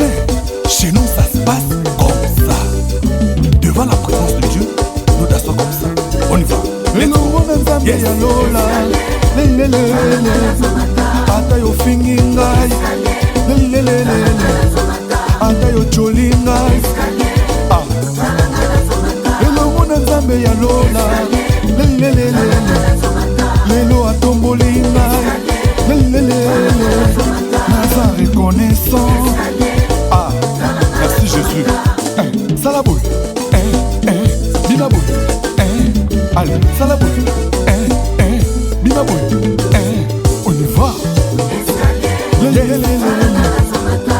Cousin, chez nous ça se passe comme ça. Devant la présence de Dieu, nous t'assois comme ça. On y va. elongo na nzambe Yes. ya lola lelelele ata yofingi ngai lelelele ata yotjoli ngai Ah. elongo na nzambe ya lola lelelele lelo atomboli ngai lelelele naza reconnaissant. Ah, merci Jésus. Eh, sala boye. Eh, eh, bima boye. Eh, allez, sala boye. Eh, eh, bima boye. Eh, on y va. Lelelele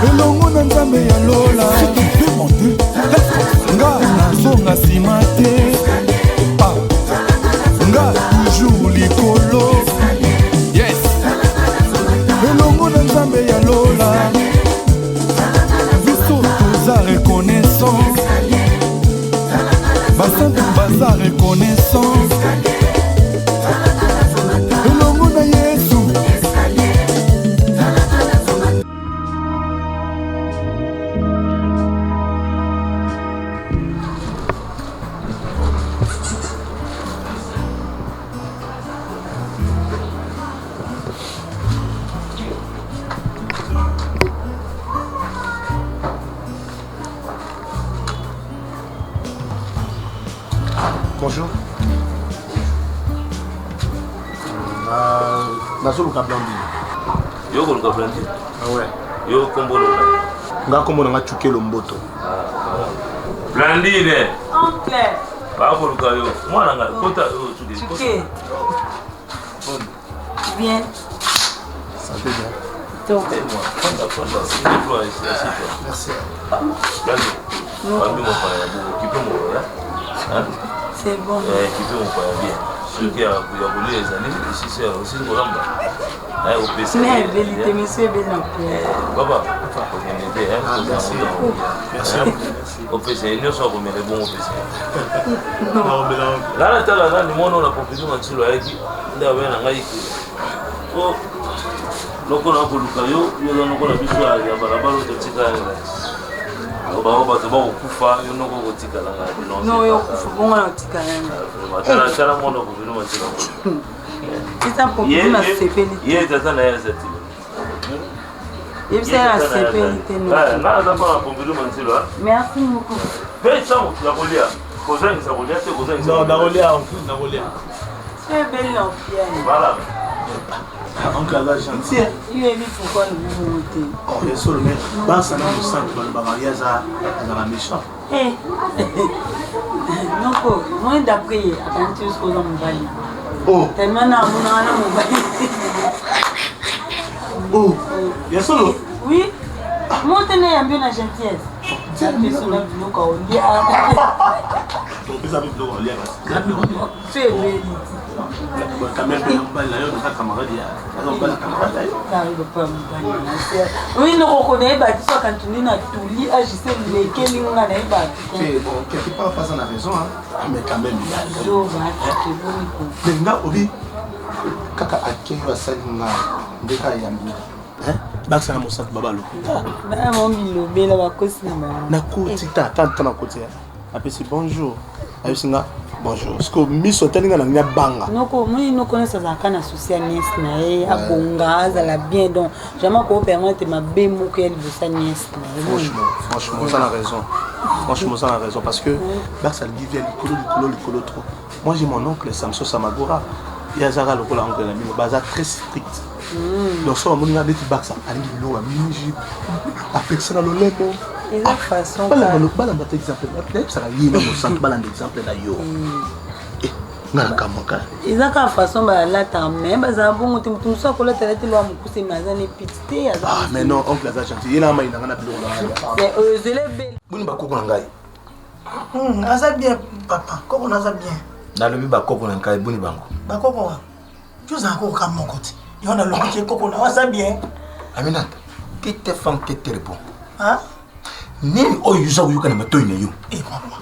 elongo na nzambe ya lola. Si tu veux monter, let's go. Nga nazonga nsima te. Ah, nga toujours likolo. Yes. Elongo na nzambe ya lola, biso toza reconnaissant, basantu baza reconnaissant elongo na Yesu. Bonjour. Nazoluka Blandine. Yo koluka Blandine? Ah ouais. Yo kombo na Nga kombo na nga Chukelo Mboto. Blandine. Oncle. Bakoluka yo mwana ngai, kota oyo, Tuke. Tuke. Bien. Santé bien. Donc, Fanda, fanda, lève-toi, assieds-toi. Merci. Blandine, bambi mopaya ya bongo, kipe mopaya. Hein? C'est bon. Eh, kipe mopaya bien. Soki ya kolia ezali, esisi osisi kolamba. Naye kopesa. Mais ebeli te, monsieur, ebeli na po. Baba, kokende te. Ah, merci. Merci. Opesa ye nyonso akomela, ebongo opesa ye. Naomela. Nga natala nani mwana oyo na Pompidou Mansilo ayaki nde abeya na ngai ke o loko na koluka yo, yo oza noko na biso ya balabala oyo totika ya bango, bato bakokufa, yo noko okotikala ngai. Non, yo kufa bongo na otika nani? Tala, tala mwana Pompidou Mansilo. Eza Pompidou na sepeli te. Ye tata na ye aza te. Yebisa ye na sepeli te, no. Nga aza mpona Pompidou Mansilo. Merci beaucoup. Mpe ntango ya kolia, kozangisa kolia te, kozangisa. Non, nakolia, nakolia. So ebeli na opiani. Voilà. Oncle aza gentil. Yo yebi pourquoi lobi bongo te? Oh, ya solo, mais basa na mosantu balobaka ye aza azalaka méchant. Eh. Noko, moi d'après ye akanisi te soki oza mobali. Oh. Tellement na amonaka na mobali te. Oh, ya solo. Oui. Mo te na yambi yo na gentillesse. Apeso na biloko aolia. Opesa mpe biloko olia, kasi eza biloko olia. So ebeli. Quand même, mpe na mobali na yo, naza camarade ya, naza mobali ya camarade na yo. Papa mobali oui, nokoko nayeba ti so akantuni na tuli agise lekeli nga nayeba. Te, bon, quelque part pas na raison, hein. Ah, mais quand même ya zoba akeboni ko. Mais nga obi kaka akei oyo asali nga nde kaka yambi bakisa na mosantu baba lokuta. Bana mo bilobela bakosi na bango. Nakoti ta ta ta, nakoti ya apesi bonjour, ayebisi nga bonjour, parce que miso atali nga na nga banga. Noko moni noko nyonso azalaka na souci ya nièce na ye, abonga, azala bien, donc jamais kopermettre mabe moko ya liboso ya nièce na ye. Franchement, franchement oza na raison, franchement oza na raison, parce que bakisa alingi via likolo, likolo, likolo trop. Moi, j'ai mon oncle Samson Samagora, ye azaka lokola oncle na bino, baza très strict. Donc so bamoni nga neti bakisa alingi biloko ya mini jupe, apekisa na lolemo. Eza façon. Balanda te exemple nayebisaka ye na mosantu, balanda exemple na yo. Eh, nga na kamwaka. Eza kaka façon balataka, mais bazala bongo te. Moto mosusu akolatala te loa mokuse, mais aza ne piti te, aza. Ah, mais non, oncle aza gentil, ye na mai na nga na biloko na nga. Mais oyo ezela ebele. Boni bakoko na ngai? Aza bien papa, koko naza bien. Nalobi bakoko na ngai, boni bango? Bakoko wa yo ozala koko ka moko te, yo nalobi ke koko na aza bien. Aminata, que te femme que te répond. Ah? Nini oyo oza koyoka na matoi na yo? Eh papa.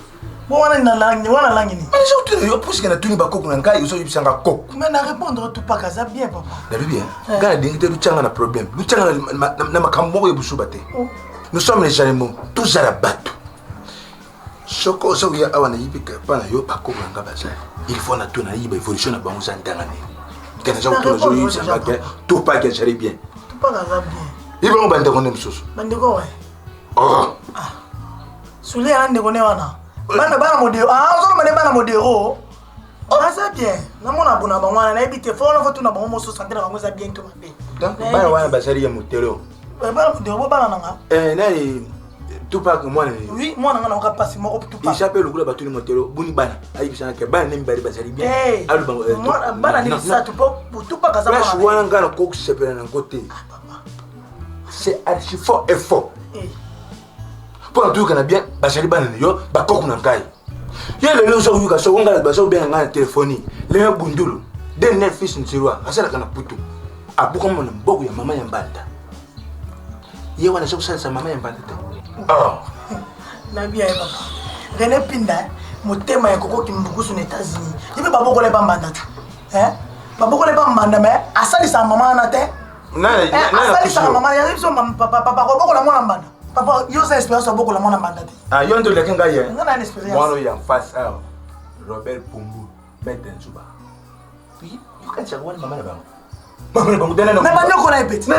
Bo wana na langi, wana langi nini? Mais je te yo puisque na tuni bakoko na ngai ozo yebisa nga koko. Mais na répondre tout pas kaza bien papa. Nalobi hein. Eh. Ngai nalingi te lutyanga na problème. Lutyanga na makambo moko ya busuba te. Oh. Nous sommes les animaux, tozala bato. Soko oza koya awa nayibi epai na yo bakoko na ngai bazali. Il faut na tuna nayiba évolution na bango eza ndanga nini. Ngai naza kotuna ozoyebisa ngai ke Tupac azali bien. Tupac aza bien. Ye bango bandeko nde mosusu. Bandeko we. Oh. Ah. Sule ya ndeko ne wana. Bana bana modero. Ah, ozoloba nde bana modero. Aza bien. Namona bona bango wana nayebi te. Fo wana fo tuna bango mosusu sante na bango eza bien to mabe. Donc bana wana bazali ya modero. Eh, bana modero bo bana nanga. Eh nani Tupac mwana ni. Oui, mwana nga naoka pasi moko Tupac. Isa pe lokola batuni modero boni bana. Ayebisaka ke bana ne mibale bazali bien. Eh, Alu bango. Eh, bana ne misato po Tupac aza mwana. Place wana nga na kokosepela na ngo te. Ah, papa. C'est archi fort et fort. Eh. Mpo na toyokana bien bazali bana na yo bakoko na ngai ye lelo oza koyoka soko ngai baza kobenga ngai na telefoni lelo bundulu denel fils nzirwa asalaka na putu abukama na mboko ya mama ya mbanda ye wana aza kosalisa mama ya mbanda te oh. na bien ye papa rene pinda motema ya koko kimbukusu na états-unis ye mpe babokola ye bambanda te babokola ye bambanda mais asalisaka mama wana te asalisaka mama ya biso papa kobokola mwana mbanda papa yo oza expérience obokola mwana mbanda te ah, yo nde oleki ngai ye nga na expérience mwana oyo ya face awa robert pumbu maître nzuba yokanisaka wana mama na bango mama na bango mais banyokola ye peti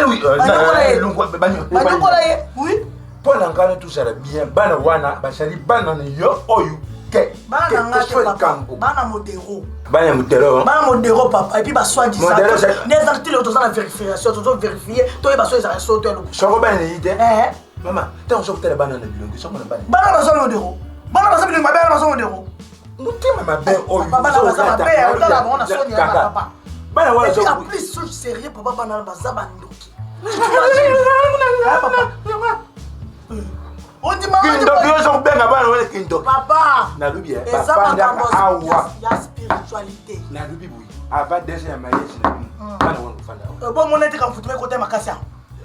banyokola ye oui mpo na ngai tozala bien bana wana bazali bana na yo oyo te bana na ngai te papa bana modero bana modero bana modero papa et puis ba soit disant nde eza ti lelo toza na vérification tozo vérifier toyeba so ezala so to ya lokuta soko bana nayi te eh. mama ntango oza kotala bana na bilongi soko na bana bana baza modero bana baza bilongi mabe bana baza modero motema mabe oyo bana baza mabe otala bango na soni ya papa bana wana et puis en plus so sérieux papa bana baza bandoki Kindoki ozo kobenga bana wana kindoki. Papa. Nalobi eh. Eza makambo awa ya spiritualité. Nalobi boye. Avant déjà ya mariage na bino. Hmm. Bana wana kofanda awa. Euh, bon mona te kamfutu ekota makasi awa.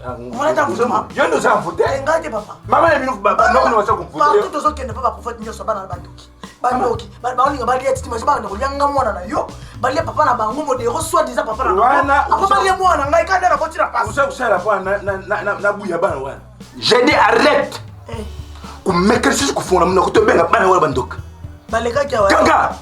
Ah, mona te mfutuma. Yo ndo oza mfute. Eh, ngai te papa. Mama na bino noko na baza komfute. Partout tozokende pa ba prophète nyonso bana na bandoki. Bandoki. Baolinga balia titi maji bana kolia nga mwana na yo. Balia papa na bango modero soit disant papa na bango. Apo balia mwana ngai kanda na kotira pasi. Oza kosala po na na na buya bana wana. J'ai dit arrête. Eh. Komeka lisusu kofungola monoko to benga bana wana bandoka. Balekaki awa. Kanga.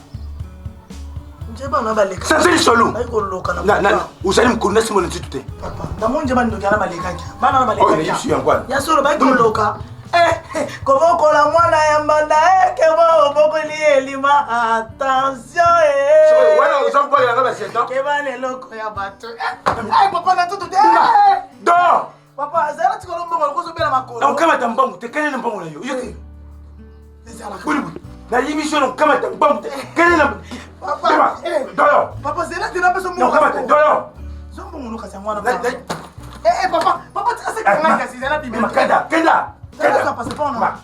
Nje bana baleka. Sanze lisolo. Bayi koloka na. Na ozali mokolo na simo na nzitu te. Papa, namoni nje bandoki wana balekaki. Bana wana balekaki. Oyo nayebisi yango wana. Ya solo bayi koloka. Eh, kobokola mwana ya mbanda eh, kebo obokoli elima attention eh. Wana oza kobwakela nga ba 7 ans. Keba leloko ya bato. Eh, eh, papa na ntutu te. Dors. Papa, azala tikolo mbongo lokozo bela makolo. Na okamata mbongo te, kende na mbongo na yo. Yo te. Boni boni. Na yebi so na okamata mbongo te. Kende na Papa, eh. Doyo. Papa, zela te na peso mbongo. Na okamata doyo. Zo mbongo no kasi mwana. Eh eh papa, papa tika se kanga kasi zela bimela. Ma kenda, kenda. Kenda passeport na. Ma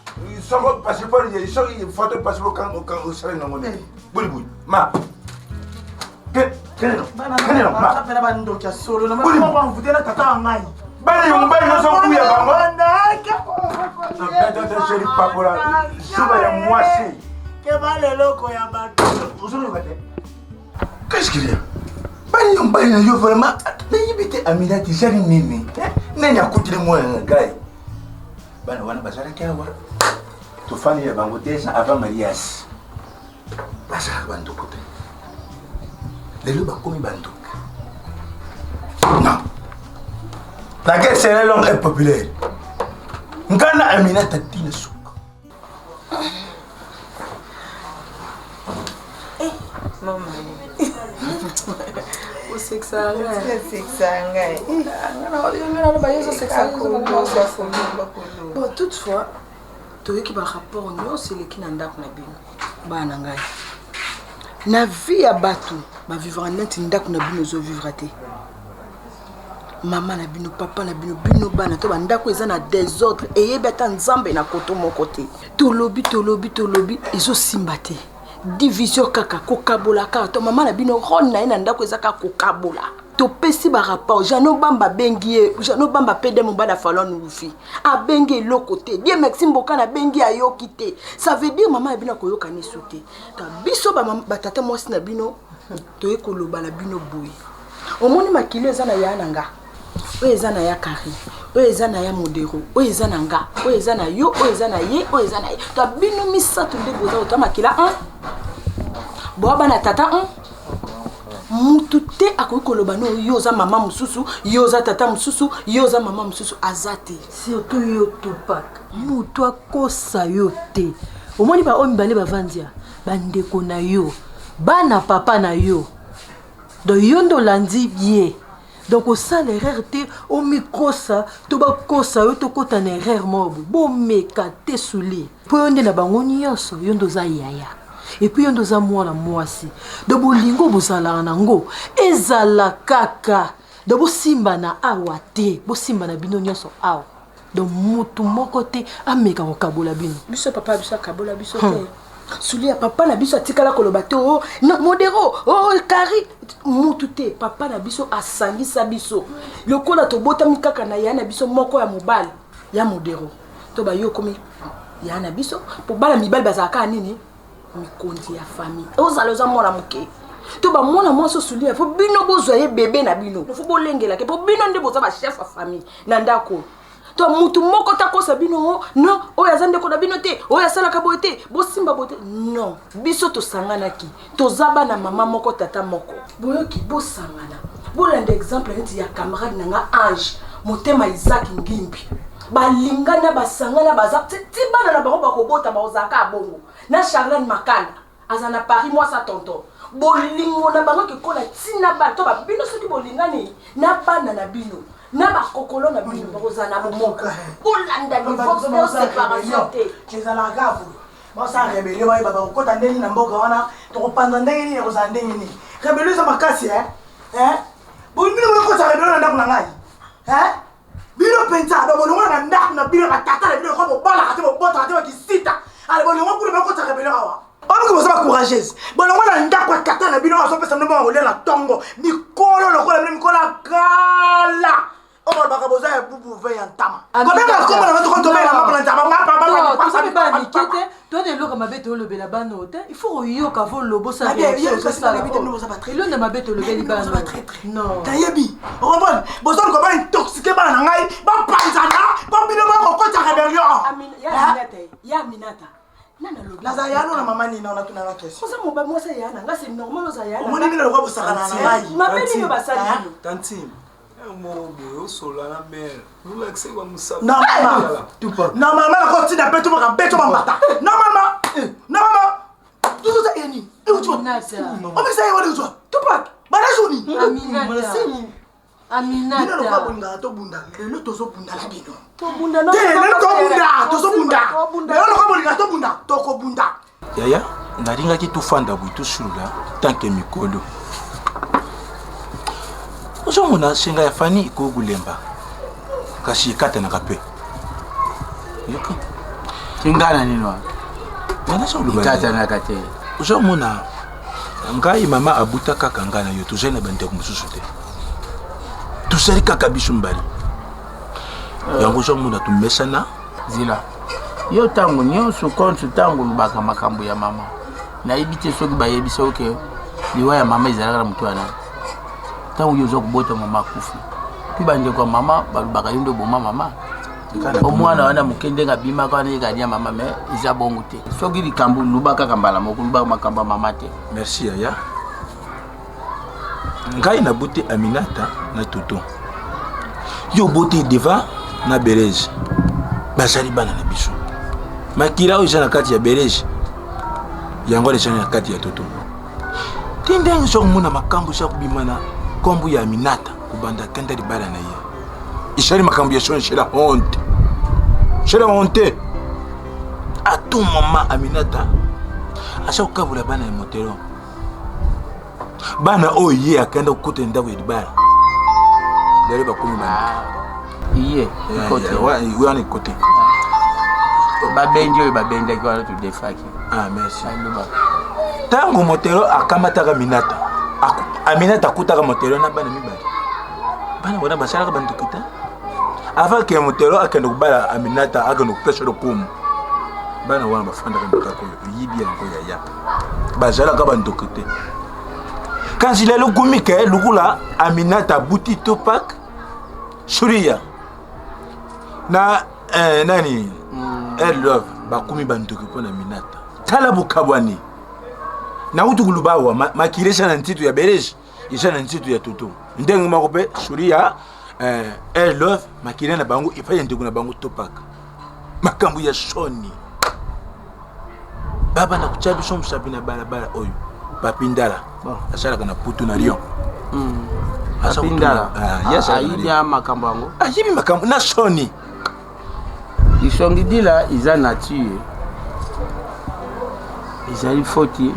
soko passeport ye, soko photo passeport kan kan osala nango ne. Boni boni. Ma. Bana bandoki ya solo namavutela tata wa ngai bana yo mobali nyonso okuya bango sheri pakola zuba ya mwasi keba leloko ya bato ozoloba te qu'est-ce qu'il y a bana yo mobali na yo vraiment nayebi te aminati ezali nini nani akuteli mwana na ngai bana wana bazalaki awa tofandi na bango deux ans avant mariage bazalaka bandoko te lelo bakomi bandoki non la guerre serait longue et populaire ngai na aminata tina suka eh, mama osekisa ngai bon toutefois toyoki barapport nyonso eleki na ndako na bino bana na ngai na vie ya bato bavivra neti ndako na bino ezovivre te mama na bino papa na bino bino bana to bandako eza na desordre eyebi ata nzambe na koto moko te tolobi tolobi tolobi ezosimba te. Division kaka, kokabola kaka. To mama na bino role na ye na ndako eza kaka kokabola. Topesi ba rapport, Jeannot Bamba abengi ye, Jeannot Bamba PD mobali ya Falon Lufi. Abengi eloko te. Dieu merci mboka na bengi ayoki te. Ça veut dire mama na bino akoyoka nisu te. Ta biso ba, ba tata mwasi na bino toye koloba na bino boye. Omoni makili eza na ya na nga. Oyo eza na ya Carine, oyo eza na ya Modero, oyo eza na nga, oyo eza na yo, oyo eza na ye, oyo eza na ye. To bino misato nde boza kota makila 1. Boa bana tata 1. Mutu te akoki koloba no yo oza mama mosusu, yo oza tata mosusu, yo oza mama mosusu aza te. Surtout yo Tupac, mutu akosa yo te. Omoni ba oyo mibale bavandi ya bandeko na yo, bana papa na yo. Donc yo nde olandi ye. Donc osala erreur te omikosa to bakosa yo tokota na erreur moko boye bomeka te suli mpo yo nde na bango nyonso yo nde oza yaya epuis yo nde oza mwana mwasi donc bolingo bozalaka nango ezala kaka donc bosimbana awa te bosimbana bino nyonso awa donc mutu moko te ameka kokabola bino biso papa biso akabola biso te hmm. suli ya papa na biso atikala koloba te o oh, no, modero o oh, kari mutu te papa na biso asangisa biso lokola tobotami kaka na ya na biso moko ya mobali ya modero to bayo okomi ya na biso mpo bana mibali bazalaka kaka nini mikonzi ya famille ozala oza mwana moke to bamwana mwasi osulia fo bino bozwa ye bebe na bino fo bolengelake mpo bino nde boza bachef ya famille na ndako to mutu moko takosa bino oh, non oyo aza ndeko na bino te oyo asalaka boye te bosimba boye te non biso tosanganaki toza bana mama moko tata moko boyoki bosangana bolanda exemple neti ya camarade na nga ange motema isaac ngimbi balingana basangana baza ti bana na bango bakobota bakozalaka bongo na charlene makanda aza na paris mwasi ya tonton bolingo na bango kekola ntina bana to babino soki bolingani na bana na bino na bakokolo na bino bakozala na bomoko bolanda divorce to séparation te ezalaka boye basala rebellion bayeba bakokota ndenge nini na mboka wana tokopanza ndenge nini ekozala ndenge nini rebellion eza makasi e bino bokota rebellion na ndako na ngai bino mpenza donc bolongwa na ndako na bino batata na bino lokola bobalaka te bobotaka te bakisita ale bolongwa kuna bakota rebellion awa oyoki boza bacourageuse bolongwa na ndako ya tata na bino azopesa bino mbongo kolia na ntongo mikolo lokola bino mikolo ya kala oyo balobaka boza ya bubu ve ya ntama kobenga kombo na bato kotobela mapala ntama toza mpe bana mike te toza na eloko mabe tolobela bana oyo te il faut koyoka vo lobo osalaelonda mabe tolobeli bana non nayebi okomprendre bozoluka ba intoxique bana na ngai bapanzana mpo bino bakokota rebellion ya aminata naza yano na mama nini wana tunanga question oza mobali mwasi ya na nga c'est normal oza ya omoni bino lokola bosakana na ngai mabe nini basali bino tantine moko boye osola na mare olakise bamusala normalement nakotinda mpe tobaka mpe tobambata normalement normalement tuzuza eni omisa ye wani ozwa tupak banazoni Aminata. Bino lokola bolingaka tobunda lelo tozobunda na bino. Te lelo tobunda tozobunda. Lelo lokola bolingaka tobunda tokobunda. Yaya nalingaki tofanda boye tosolola tanke mikolo ozomona senga ya fani ekoki kolemba kasi ekatanaka mpe yoka senga na nini wana ekatanaka te ozomona ngai mama abuta kaka ngai na yo tozali na bandeko mosusu te tozali kaka biso mibali eh. yango ozomona tumesana zila yo ntango nyonso konso ntango olobaka makambo ya mama nayebi te soki bayebisa yo ke liwa ya mama ezalaka na moto wana ntango yo oza kobota mama akufi mpe bandeko ya mama balobaka yo nde oboma mama omwana wana moke ndenge abimaka wana yekani ya mama me eza bongo te soki likambo luba kaka mbala moko luba makambo ya mama te merci yaya ngai nabuti aminata na toto yo oboti deva na belege bazali bana na biso makila oyo eza na kati ya belege yango wana ezali na kati ya toto te ndenge oza komona makambo eza kobima na nkombo ya aminata kobanda kenda libala na ye ezali makambo ya soni c'est la honte c'est la honte à tout moment aminata aza kokabola bana ya motelo bana oyo ye akenda kokota ndako ya libala lelo bakomi ah, iye wana ekote babendi oyo babendaki wana todefaki ah merci aloba Ntango motelo akamataka Aminata, Aminata akutaka motelo na bana mibale. Bana wana basalaka bandoki te. Avant ke motelo akende kobala Aminata, akende kopesa lokumu, bana wana bafandaka na ndako oyo, oyibi yango yaya, bazalaka bandoki te. Kasi lelo komi ke lokola Aminata abuti Tupac Shuria na eh, nani Love bakomi bandoki mpo na Aminata. Tala bokabwani nauti koloba awa, makila eza na ntitu ya Berege, eza na ntitu ya Toto. Ndenge moko mpe Shuria eh, Love makila na bango epai ya ndeko na bango Tupac. Makambo ya soni, babanda kotya biso mosapi na balabala oyo. Papi Ndala asalaka na Putu na Lyon. Papi Ndala ayibi makambo yango, ayibi makambo na soni. Lisongidila eza nature, ezali foti.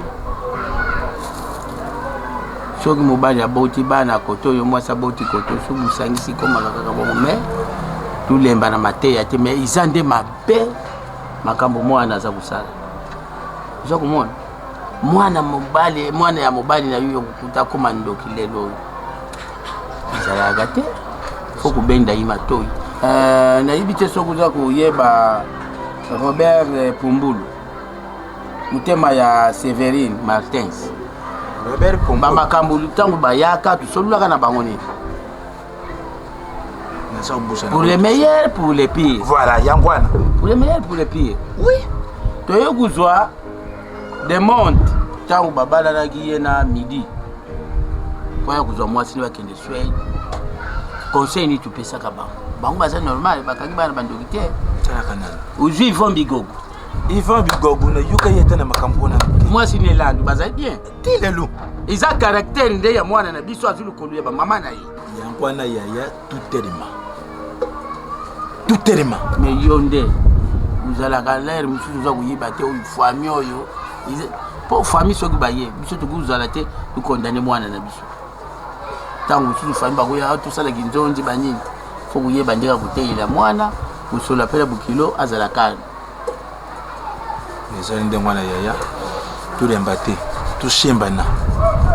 Soki mobali aboti bana kote oyo, mwasi aboti kote, soki bosangisi ekomaka kaka bongo. Mais tolemba na mateya te, mais eza nde mabe makambo mwana aza kosala. Oza komona mwana mobali, mwana ya mobali na yo yokokuta akoma ndoki lelo oyo, ezalaka te. Fo kobenda ye matoi. Nayebi te soki oza koyeba Robert Pumbulu, motema ya Severine Martins. Robert Pumbulu, bamakambo ntango bayaka tosololaka na bango nini? Pour le meilleur, pour le pire. Voilà, yango wana. Pour le meilleur, pour le pire. Oui. Toye kozwa demande ntango babalanaki ye na midi po ya kozwa mwasi ne bakende Suède. Conseil nini topesaka bango? Bango baza normal, bakangi bana bandoki te. Ozwi Yvon Bigogo. Yvon Bigogo nayoka ye ata na makambo wana. Mwasi ne Landu bazali bien ti lelo. Eza caractère nde ya mwana na biso, azwi lokolo ya bamama na ye. Yango wana yaya, tutelema, tutelema. Mais yo nde ozalaka lere mosusu oza koyeba te oyo famille oyo, mpo famille soki baye biso tokozala te tokondane mwana na biso. Ntango mosusu famille bakoya tosalaki nzonzi banini, fo koyeba ndenge akoteyela mwana, kosola mpe na bokilo azala calme. Ezali ndenge wana yaya, tolemba te, toshembana.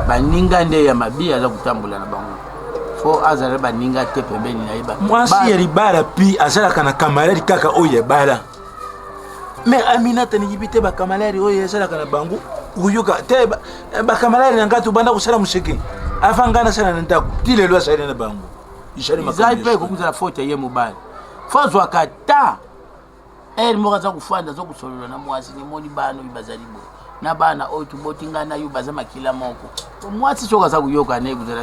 Baninga nde ya mabe aza kotambola na bango, fo azala baninga te pembeni na ye. Mwasi ya libala pi azalaka na kamarade kaka oyo ya bala. Mais Aminata nayebi te bakamalari oyo ezalaka na bango, okoyoka te bakamalari na ngai tobanda kosala moseke avant ngai nasala na ndako, ti lelo asali na bango. Ezali mpe ekokozala faute ya ye mobali, fo azwaka ta ere moko aza kofanda, aza kosolola na mwasi, nemoni bana oyo bazali boye na bana oyo toboti ngai na yo baza makila moko. Mwasi soki aza koyoka ne kozala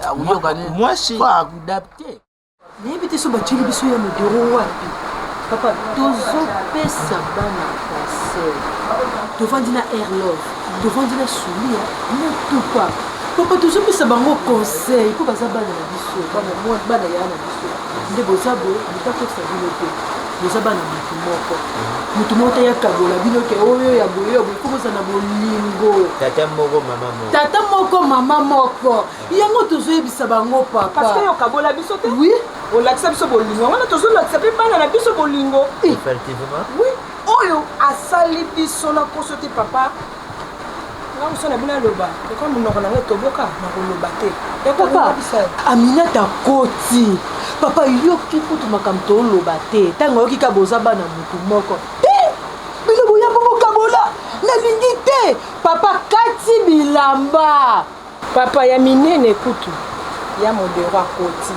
akoyoka ne mwasi fo adapte. Nayebi te so batieli biso ya modero wapi. Papa, tozopesa bana conseil, tovandi na Air Love, tovandi na Sulia na Tupa. Papa, tozopesa bango conseil mpo baza bana na biso, bana mwa bana ya na biso nde boza boye, motakotisa bino te. Boza bana motu moko, motu moko te yakabola bino ke oyo ya boye ya boye, mpo bozala na bolingo. Tata moko, mama moko. Tata moko, mama moko. Yango tozoyebisa bango papa. Parce que okabola biso te. Oui. Olakisa biso bolingo. Wana tozolakisa mpe bana na biso bolingo. Effectivement. Oui. Oyo asali biso na koso te papa. Nga moso na bino aloba. Lokola monoko na ngai etoboka, nakoloba te. Papa, Aminata koti. Papa, yoki kutu makambo toloba te. Ntango oyoki ka boza bana motu moko. Te! Bino boya mpo bokabola. Nalingi te. Papa, kati bilamba. Papa ya minene kutu ya modero akoti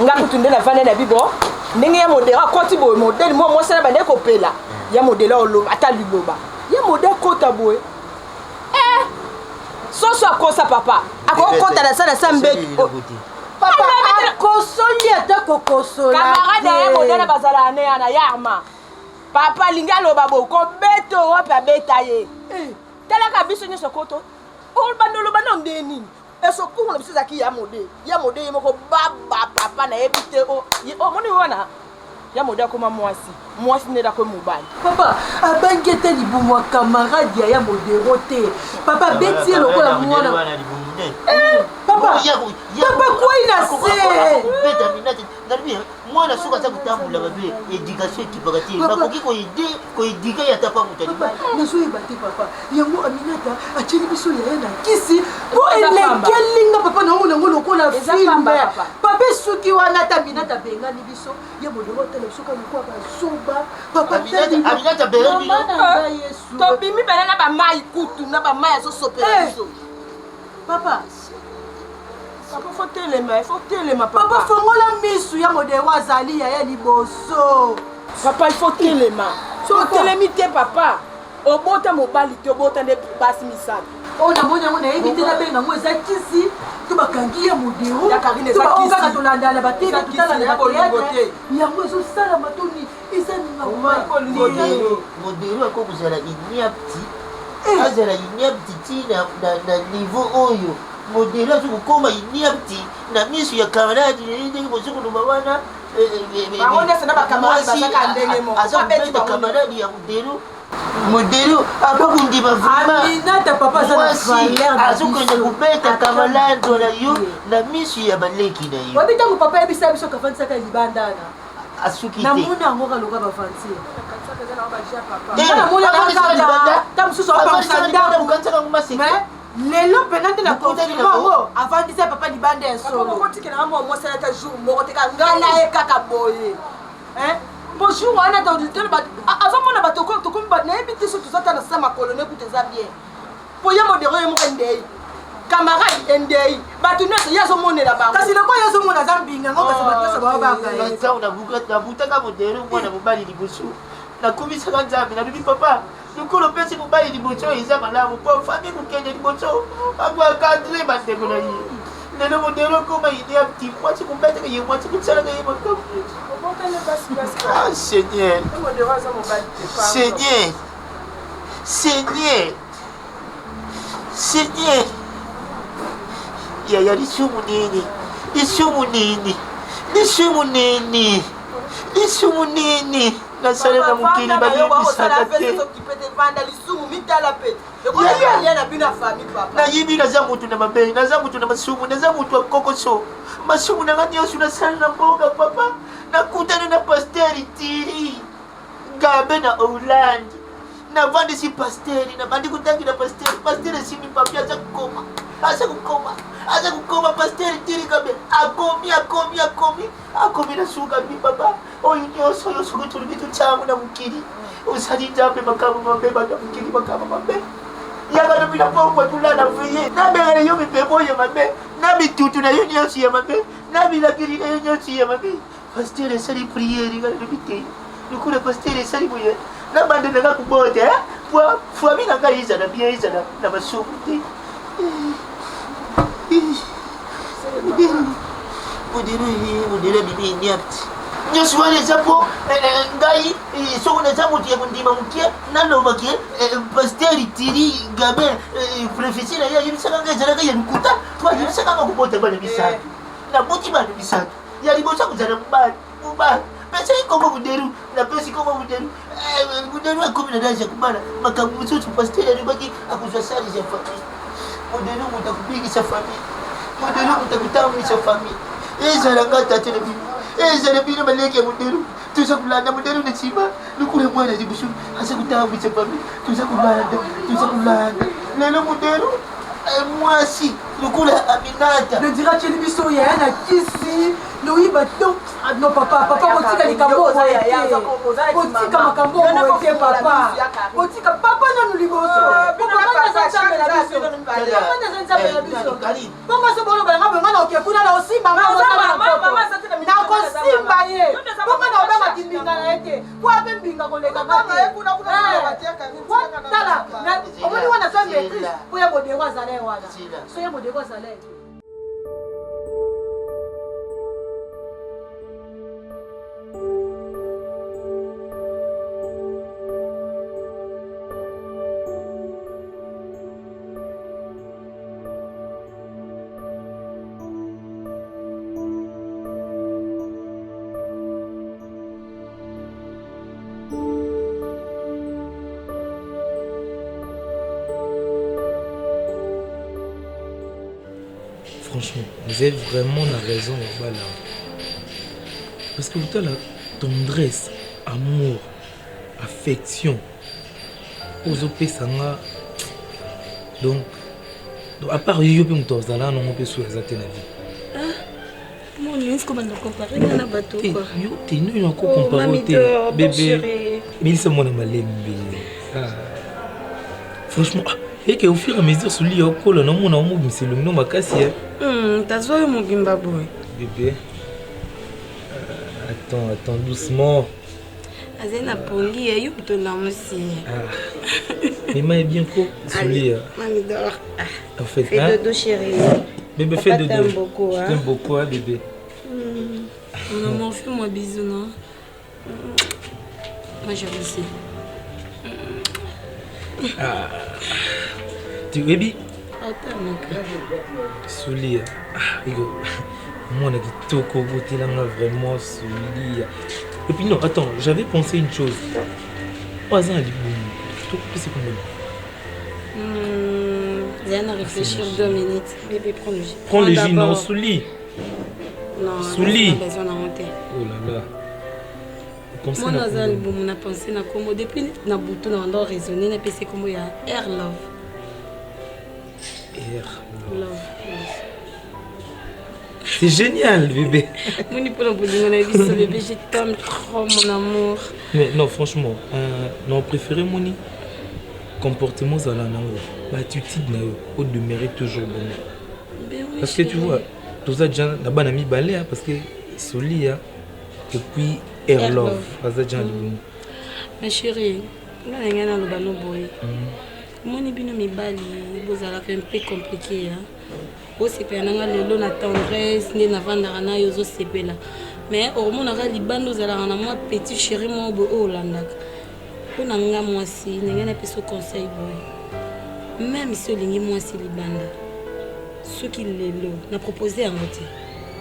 nga kutu nde navanda na bibo ndenge ya modero akoti boye modele mwa mwasi na bande kopela ya modele oloba ata liloba ya modele akota boye eh soso akosa papa akokota na sa na sa mbeto. Papa akosoli ata kokosola. Camarade ya modele bazala ne yana yarma. Papa alingi aloba boye kobeto wapi abeta ye. Talaka biso nyonso koto olobanda oloba na nde nini esokungu na biso ezalaki ya mode ya mode ye moko baba papa nayebi te omoni wana ya mode akoma mwasi mwasi nde akomi mobali. Papa abangi ete libumu ya camarade ya ya modero te. Papa abeti ye lokola mwana. Papa, papa kwei na se. Beta minati nalobi mwana soki aza kotambola mabe éducation ekipaka te bakoki koede koedike ye ata pa moto alibala. Nazoyeba te papa yango Aminata atieli biso yaya na kisi mpo elekeli nga papa naomona yango lokola film papa esuki wana ata Aminata abengani biso ye modero atala biso kaka lokola bazoba papa Aminata abengani bino na ngai Yesu tobimi bana na bamai kutu na bamai azosopela biso papa. Papa faut telema, il faut telema papa. Papa fongola misu ya modero azali yaya liboso. Papa il faut telema. So otelemi te papa. Obota mobali te obota nde basi misato. Oyo namoni yango nayebi te nabenga yango eza kisi to bakangi ya modero to baoyo kaka tolandana na batv totala na bateatre yango ezosalama to nini eza modero akoki kozala iniapti azala iniapti ti na niveau oyo modelo azo kokoma iniapti na miso ya camarade na ye ndenge bozo koloba wana bango nyonso na bacamarade bazaka ndenge moko aza kobeta camarade ya modelo modelo akokondima vraimentAminata papa aza na valeur azokende kobeta camarade na yo na miso ya baleki na yo oyebi ntango papa ayebisa biso kafandisaka libanda wana asuki te namona yango kaka lokola baventure ta mosusu apangusa ndako mais lelo mpena nde na confirme yango avandisa papa libanda ya solo okotikelanga mwa mwasi ata jour moko te kaka ngai na ye kaka boye po jour wana azomona bato tokomi nayebi te so toza ta na sa makolo ne kutu eza bien po ye modero ye moko endei camarade endei bato nyonso ye azomonela bango kasi lokola ye azomona aza mbinga ngo kasi bato nyonso baobanga ye ntango nabutaka modero mwana mobali liboso nakumisaka nzambe nalobi papa lokola opesi mobali liboso eza malamu mpo fami kokende liboso akoakadre bandeko na ye lelo modelo okoma idea pti mwasi kobetaka ye mwasi kosalaka ye makambo ah seigneur seigneur seigneur Seigneur, yaya lisumu nini? Lisumu nini? Lisumu nini? Lisumu nini? Nasala na mokili balimbisaka te. Nayebi naza motu na mabe, naza motu na masumu, naza motu ya kokoso. Masumu na nga nyonso nasala na mboka papa. Nakutani na pasteur Thierry Gabe na Hollande. Navandisi pasteri, nabandi kotangela pasteri, pasteri esimbi papie aza kokoma, aza kokoma, aza kokoma, pasteri tiri kabe akomi, akomi, akomi, akomi na suka bi papa oyo nyonso oyo soki tolobi totyango na mokili osali nzambe makambo mabe bato ya mokili makambo mabe yaka lobi na pokwa tolala veye nabengana yo mipemo oyo mabe na mitutu na yo nyonso ya mabe na bilakeli na yo nyonso ya mabe Pasteur esali prière nga nalobi te lokola pasteur esali boye nabanda na nga kobota eh? po famille na ngai ezala bien ezala na masumu te modelo modelo abimi inerte nyonso wana eza mpo eh, eh, ngai eh, soko naza moto ya kondima moke naloba ke paster tiri gabin professeur na ye ayebisaka ngai ezalaka ya lokuta po ayebisaka nga kobota bana misato naboti bana misato ya liboso akozala mobali mobali pesaki kombo buderu napesi kombo buderu eh, buderu akomi na dage ya kobala makambo mosusu paster alobaki akozwa charge ya famille modelo moto akobengisa famille modelo moto akotambwisa famille ezala nga tata na bino ezala bino baleki ya modelo toza kolanda modelo na nsima lokola mwana liboso aza kotambwisa famille toza kolanda toza kolanda lelo modelo eh, mwasi lokola aminata nodira atyeli biso yaya na kisi noyiba to ah, no papa papa kotika likambo oyo te kotika makambo oyo te papa kotika papa nanu liboso ah, papa naza nzambe na biso papa naza nzambe na biso bongo so boloba yanga boye nga na oke kuna na osimba nakosimba ye bongo na obangaki mbinga na ye te po ape mbinga koleka nga te eh, tala omoni wana aza maîtrise po ya modero azala ye wana so ya modero azala ye. Franchement, vous avez vraiment la raison là-bas là. Parce que vous la tendresse, amour, affection, ozopesa nga donc donc à part yo mpe moto azala nango mpe soki aza te na vie yo te nini nako compare te bebe melisa mwana malembe ah. franchement ah, eke au fur et à mesure soli ya okola namona omobimisa elongi no makasi eh. hmm, tazwa yo mobimba boye bebe euh, attends attends doucement azali na pongi ya yo moto olamusi ye ah. mema ye bien ko solia mami dor ah. en fait fais hein? dodo chérie bébé fais dodo t'aime beaucoup hein? je t'aime beaucoup hein bébé mm. mon amour fais-moi bisou non moi je vous sais ah. tu oyebi solia ah, mwana kitoko obotelanga vraiment solia et puis non attends j'avais pensé une chose oyo aza na libumu tokopesa komona Viens à réfléchir deux minutes. Bébé, prends le jus. Prends le jus, non, Souli. Non, Souli. besoin d'en monter. Oh là là. Moi, naza libumu na pensé na kombo depuis na butu na banda raisonner na pesi kombo ya Air Love. Air Love. C'est génial, bébé. bébé, je t'aime trop, mon amour. Mais non, franchement, euh, non, préféré Moni, comportement zala nango, ba attitude na yo, au demeurer toujours bon. Ben oui, parce que tu vois, toza déjà na bana mibale hein, parce que Solia et puis Air Love, baza déjà libumu. Ma chérie, nga na ngai naloba no boye. Omoni bino mibali bozalaka un peu compliqué hein. Osepela na nga lelo na tendresse nde navandaka na yo ozosepela mais okomonaka libanda ozalaka na mwa petit chéri moko boye oyo olandaka mpo na nga mwasi ndenge napesa conseil boye meme si olingi mwasi libanda soki lelo na propose yango te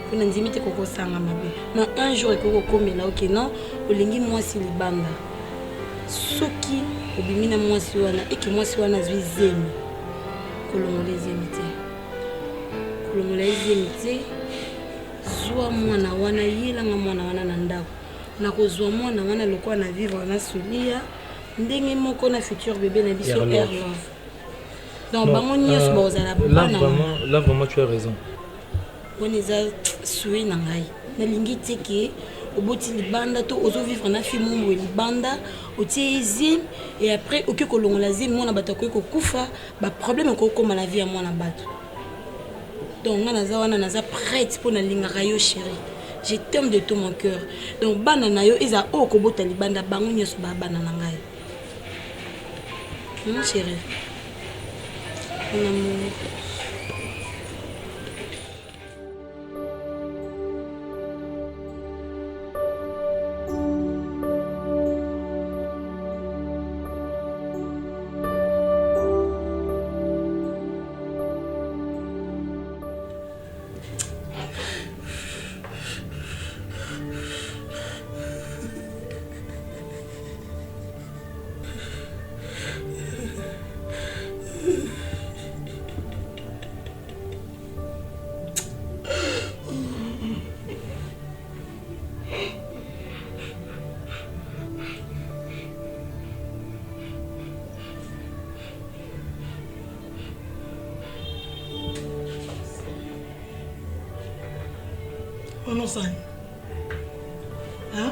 mpo na ndimi te kokosanga mabe mais un jour ekoki kokomela oke non olingi mwasi libanda soki obimi na mwasi wana eke mwasi wana azwi zemi kolongola ezemi te kolongola ezemi te zwa mwana wana yelanga mwana wana na ndako nakozwa mwana wana lokola na vivre na sulia ndenge moko na futur bebe na biso air love donc bango nyonso euh, bakozala bana là vraiment tu as raison wana eza souhait na ngai nalingi te ke oboti libanda to ozovivre na fille moko boye libanda otie ye zemi et après okoki kolongola zemi mwana bato akoki kokufa baproblème ekoki kokoma na vie ya mwana bato donc ngai naza wana naza prête mpo nalingaka yo chéri je t'aime de tout mon cœur donc bana na yo ezala oyo okobota libanda bango nyonso baa bana na ngai mon chéri mon amour Onosani. Hein?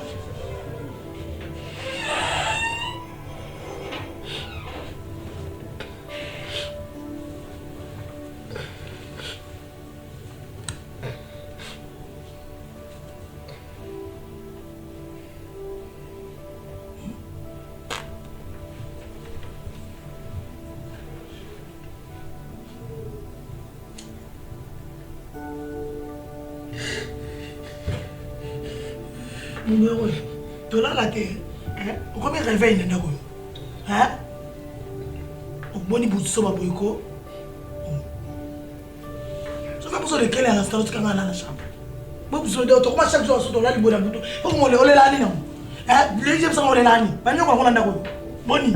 Numéro tolala te okomi réveil na ndako oyo omoni butu boye ko soki biso lekele ya restaurant tikanga na chambre bo biso de tokoma chaque jour so tolali boye na butu okomole olelani nango leki bisanga olelani banyoko yango na ndako oyo boni.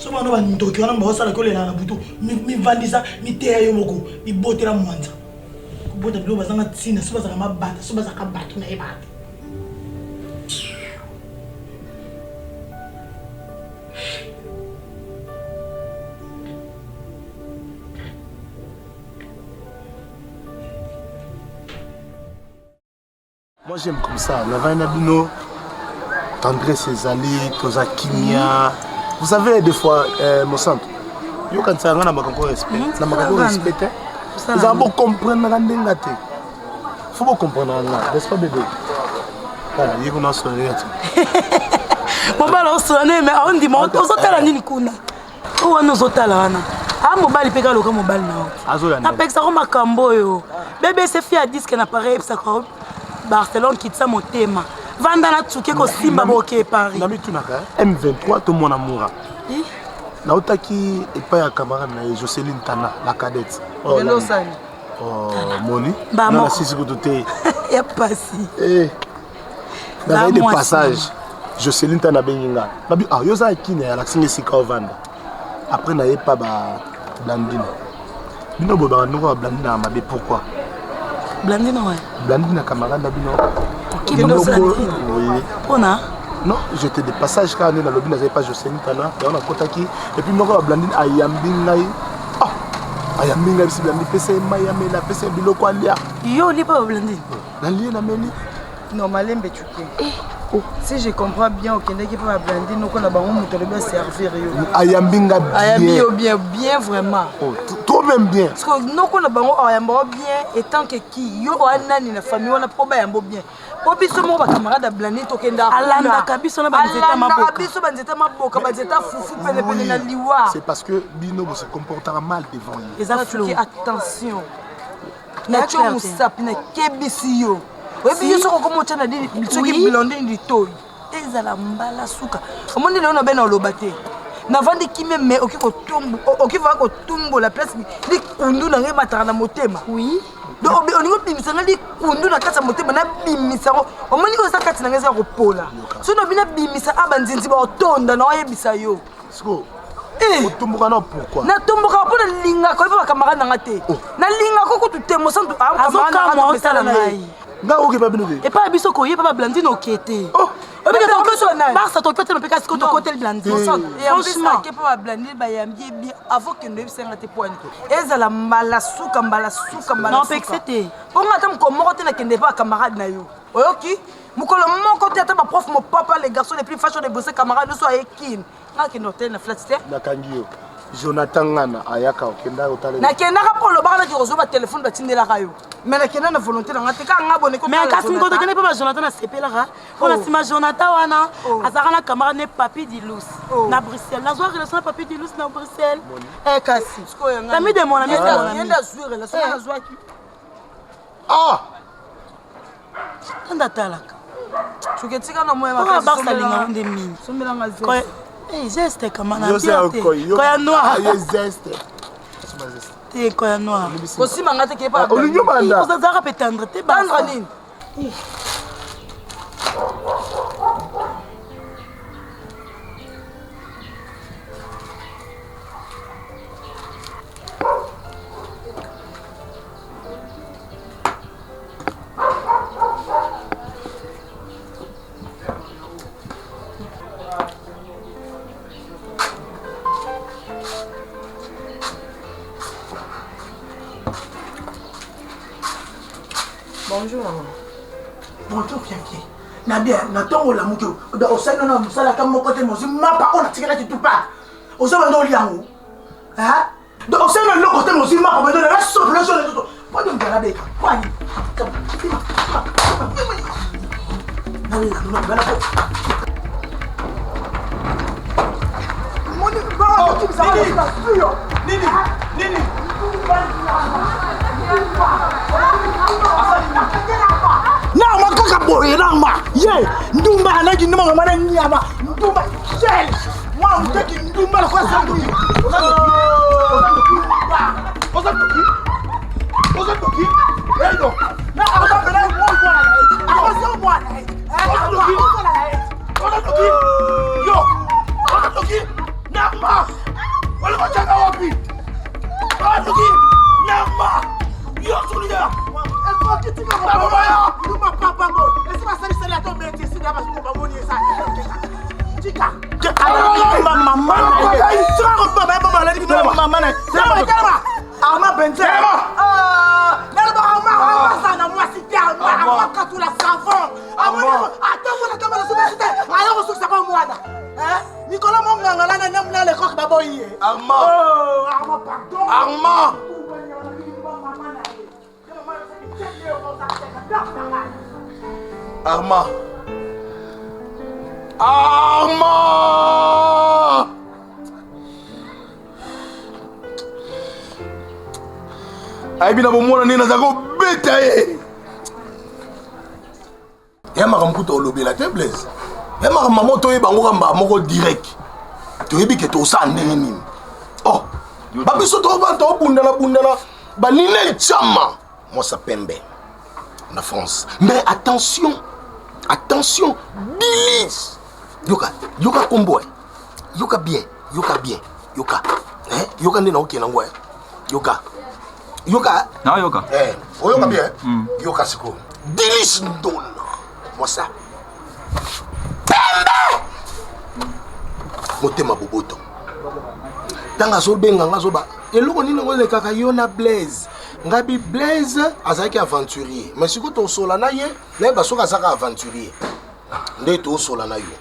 Soki bana bandoki wana baosalaki olelaka na butu, mivandisa, miteya yo moko, mibotela mwanza. Kobota biloko bazanga ntina, soki bazalaka mabata, soki bazalaka bato nayebaka te. Moi j'aime comme ça. Navandi na bino tendresse ezali toza kimia. Vous savez des fois euh, mosantu yokanisaka nga na makambo respect hmm, na makambo respect te ezala bocomprendaka ndenge te faut bocomprendaka nga n'est-ce pas bébé tala ye kuna osolola te mobali osolola ne mais aondima ozotala nini kuna oyo wana ozotala wana a mobali mpe kaloka mobali na yo napekisako makambo oyo bbc fi ya diske na paris eyebisaka barcelone kitisa motema vanda na tsuke kosimba boke paris namitunaka m23 tomona mura nautaki epai ya camarade na ye joceline tana la cadette oh, oh, moni nasisi kutu te ya pasi eh. nazali de passage joceline ntango abengi nga babi ah yo oza kini alakisi nga esika ovanda après naye pa ba blandine bino boye baka ndoko ba blandine ya mabe pourquoi blandine wa blandine camarade na bino oui mpona non j'étais de passage kaka nde nalobi nazali pa joceline tana yango nakotaki et puis moko ya blandine ayambi ngai ah ayambi ngai bisi blandine pesa ye mai amela pesa ye biloko alia yo olie pa bablandine nalie nameli non malembe cuke eh. oh. si je comprends bien okendaki mpe bablandi noko na bango moto alobi aservir yo ayambi nga bien ayambi yo bien bien vraiment oh, trop même bien parce que noko na bango ayamba yo bien etant que qui yo oya nani na famille wana mpo bayambo bien mpo biso moko bacamarade ya blandi tokenda alandaka biso na banzeta maboka biso banzeta maboka banzeta fufu penepene na liwa c'est parce que bino bose comportaka mal devant ye eza flou attention natyo mosapi nakebisi yo oyebi yo soki okoma otya na soki blondine litoi ezala mbala suka omoni lelo nabe na oloba te navandi kimia me oki vaka kotumbola place likundu na ngai emataka na motema donc olingi obimisa ngai likundu na kati ya motema nabimisa yango omoni oyo eza kati na ngai eza ya kopola soki nabi nabimisa a banzinzi baotonda na oyebisa yo Eh. otomboka na pourquoi natombokaka mpo nalingaka oyebi bacamarade na nga te oh. nalingaka kutu te mosantu azokamwa otala ngai ngai okeba bino te epai ya biso koyeba bablandine oke te oh. barsa toki otema mpe kasi ko tokoteli blandine franchement mpo bablandine bayambi ye bien avant kende oyebisa nga te poani ezala mbala suka mbala suka mbala suka te mpo nga ata mokolo moko te nakende epa bacamarade na yo oyoki mokolo moko te ata baprof mopapa les garçons les plus fashion de bose camarade nyonso aye kine nga kende hotel na flat te nakangi yo jonathan ngana ayaka okenda otala nakendaka mpo olobaka naki kozwa batelefone batindelaka yo mais nakenda na volonté na nga te kaka nga bone mais kasi moko tokende mpe ba jonathan nasepelaka mpo na nsima oh. jonathan wana oh. azalaka na camarade ne papi dilus oh. na bruxelles nazwa relation na papi dilus na bruxelles eh kasi ami de mon ami yende azwi relation eh. nazwaki ah anda atalaka soki etika na moya makasi barsa alinga nde mingi sombelanga zeste eh, zeste kama na te koya noir ah, zeste te koya noir kosimba nga te kepa ah, olingi obanda ozalaka mpe tendre te tendre nini Bonjour maman. Bonjour Fiakie. Na bien, na ntongo olamuki osali nano mosala ata moko te mozwi mapa oyo natikelaki tupa ozobanda olia yango Donc osali na eloko te mozwi mapa bendo na sopela so na nzoto mpo nini mwana beka kwani Nini? Nini? Nama kaka boye nama ye ndumba alaki ndumba mama na nyama ndumba gel mwana moteki ndumba lokola sandoki oza ndoki oza ndoki oza ndoki eyo oza pena mwana na ye akozo mwana na ye oza ndoki oza ndoki yo oza ndoki nama. tika mama na ye tika kobaba ye baba alali bino mama na ye telema arma benze nalobaka arma arma azala na mwasi te arma arma katula savon amoni ata mwana kama na soki te aya kosukisa pa mwana mikolo monganga na na na lekoke baboyi ye arma arma pardon arma Armand. Armand! ayebi na bomwana ndenge naza kobeta ye ya makambo kuta olobela te blaise ya makambo mamo toyeba yango kamba moko direct toyebi ke tosala ndenge nini oh babiso tobundana bundana baninel chama mwasa pembe na france mais attention attention bilis yoka yoka kombo eh. yoka bien yoka bien yoka eh? yoka nde naokende yango eh. yoka yoka nayoka eh, oyoka bien mm. yoka sikoyo dilis ndona mwasa pembe motema boboto ntango azobenga nga azoba eloko nini yango elekaka yo na blaise ngabi blaise azalaki aventurier mais sikoyo tosola na ye nayeba soki azalaka aventurier nde tosola na yo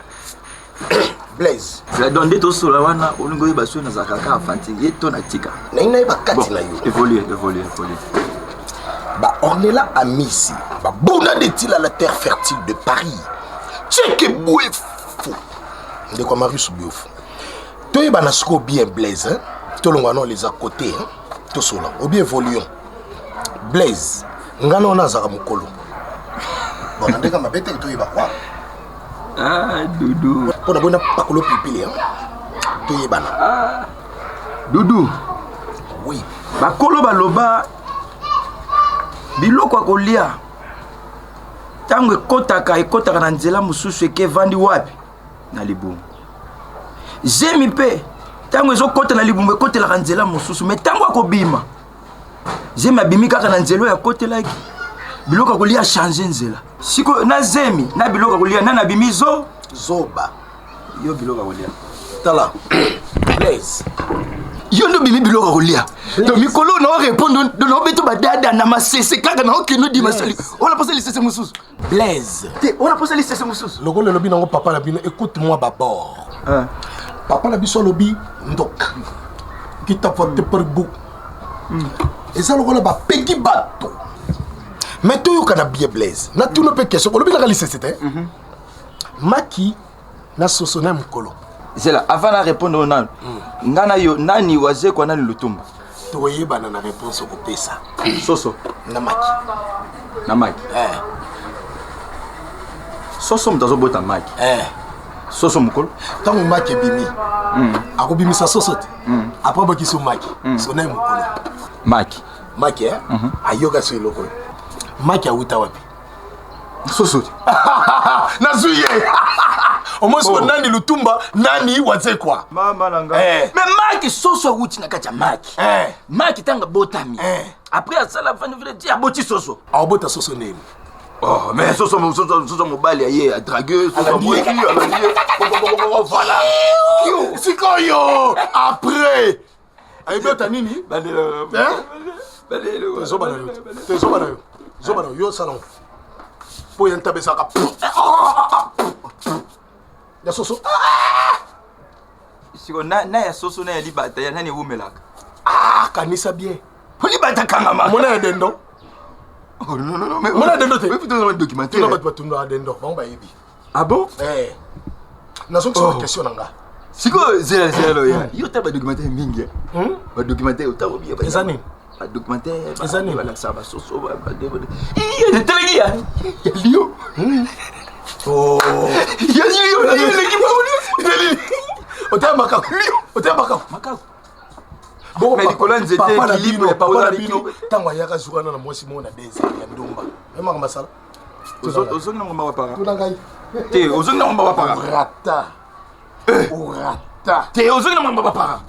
blaise donc nde tosola wana olingi oyeba soki nazalaka kaka aventurier to natika nayi nayeba kati na yo évolue évolue évolue ba ornella amisi babona de tila la terre fertile de paris cheke bwefu ndeko ya marius bwefu toyebana sikoyo bien blaise hein? tolongwa no les à côté hein? tosola obi évoluons blaise nga na wana azalaka mokolo bon na ndenge mabe te toyeba kwa ah, dudu mpo na boyi napakolo pilipili hein? toyebana ah, dudu oui bakolo baloba biloko ya kolia ntango ekotaka ekotaka na nzela mosusu eke evandi wapi na libumu zemi mpe ntango ezokota na libumu ekotelaka nzela mosusu me ntango akobima zemi abimi kaka na nzela oyo akotelaki biloko ya kolia change nzela sikoyo na zemi na biloko ya kolia nani abimi zo zoba yo biloko ya kolia tala blaise yo nde obimi biloko ya kolia donc mikolo na orépondre na obeto badada na masese kaka na okende odima sali ona mposa lisese mosusu blaise te ona mposa lisese mosusu lokola elobi nango papa na bino écoute moi babord papa na biso alobi ndoka kita fote par bu eza lokola bapeki bato mais toyokana bien blaise natuna mpe question olobi naka lisese te maki na soso na mokolo zela avant na répondre oyo nanu nga na yo nani wazekwa nani lutumba toyebana na réponse okopesa soso na maki na maki eh. soso moto azobota maki eh. soso mokolo ntango maki ebimi akobimisa soso te apres abokisi maki sona ye mokolo maki maki eh? ayoka so eloko oyo maki awuta wapi soso te nazwi ye omoi siko nani lutumba nani wazekwa mama na ngai eh. mais maki soso awuti na kati ya maki eh. maki ntango abotami eh. après asala vandi ti aboti soso aobota soso nini Oh, mais soso soso soso mobali aye adrague soso mwasi alandi ye voilà sikoyo après ayebi ota nini zoba na yo te zoba na yo zoba na yo yo osala ngo mpo ya ntaba ezalaka ya soso siko na na ya soso na ya libata ya nani ewumelaka ah kanisa bien po libata kangama mona ya dendo Oh, non, non, non, mais mona ya dendo te documentaire tuna bato batundaka dendo bango bayebi ah bon eh nazongisa oh. question na nga sikoyo zela zela loya yo tala badocumentaire mingi badocumentaire otala obia eza nini badocumentaire eza nini balakisaka basoso eteleki ya lio ya lio eleki otala makaku otala makaku makaku bongo likolo ya nzete papa na équilibre, bino papa na équilibre. bino ntango ayaka zuka na mwasi moko na désert ya ndumba emaka masala ozongi na ngomba wapaka tuna ngai te ozongi na ngomba wapaka orata orata te ozongi na ngomba wapaka